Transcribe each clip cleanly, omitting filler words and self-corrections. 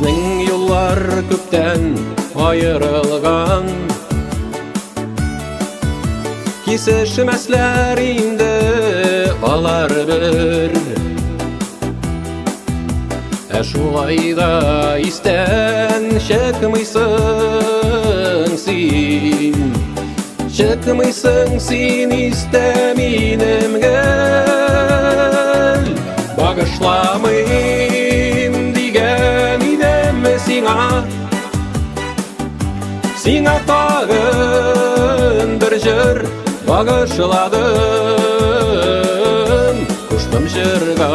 Безнең юллар күптән аерылган. Кисешмәсләр инде алар бер. Ә шулай да истән чыкмыйсың син. Чыкмыйсың син истә минем гел. Багышламыйм дигән идем сиңа. Сиңа тагын бер җыр багышладым. Куштым җырга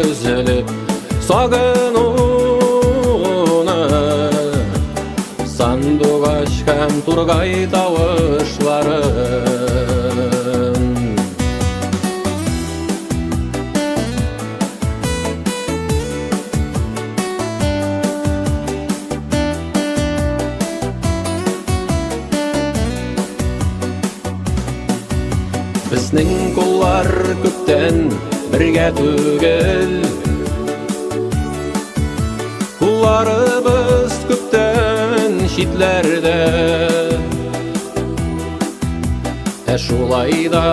өзелеп сагынуны. Сандугач һәм тургай тавышларын. Безнең куллар күптән бергә түгел. Кулларыбыз күптән читләрдә. Ә шулай да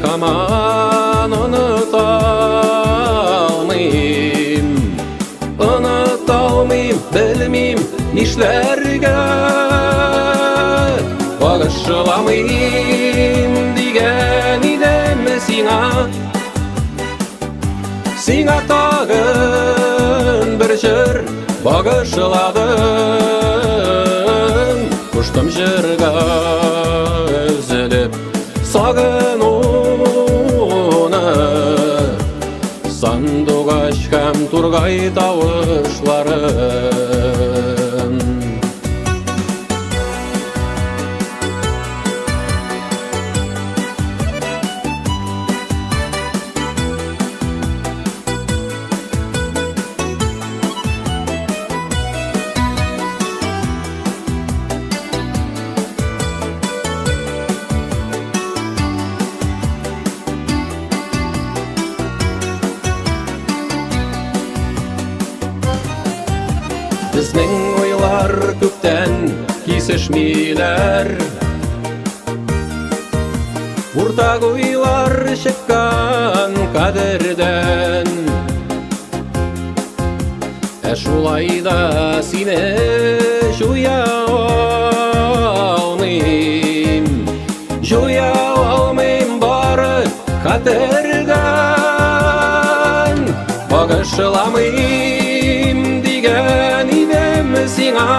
һаман оныта алмыйм. Оныта алмыйм, белмим нишләргә. Багышламыйм дигән идем сиңа. Сиңа тагын бер җыр багышладым. Куштым җырга өзелеп сагынуны. Сандугач һәм тургай тавышларын. Безнең уйлар күптән кисешмиләр. Уртак уйлар чыккан кадердән. Ә шулай да сине җуя алмыйм. Җуя алмыйм бары хәтердән. Багышламыйм дигән идем сиңа.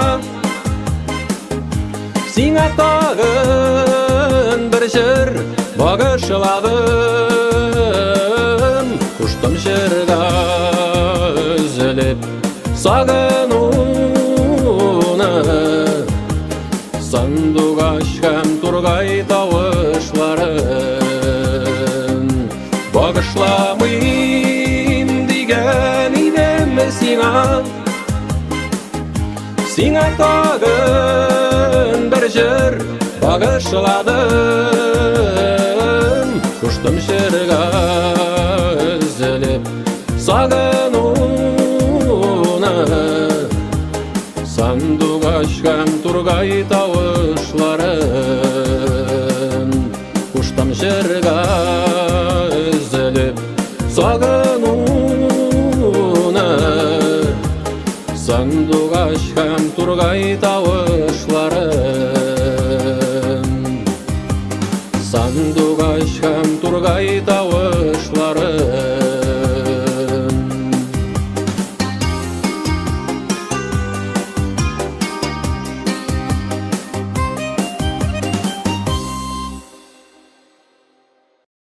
Сиңа тагын бер җыр багышладым. Куштым җырга өзелеп сагынуны. Сандугач һәм тургай тавышларын багышламыйм дигән идем сиңа. Сиңа тагын бер җыр багышладым. Куштым җырга өзелеп сагынуны. Сандугач һәм тургай тавышларын. Куштым җырга өзелеп сагынуны. Сандугач һәм тургай тавышларын. Сандугач һәм тургай тавышларын.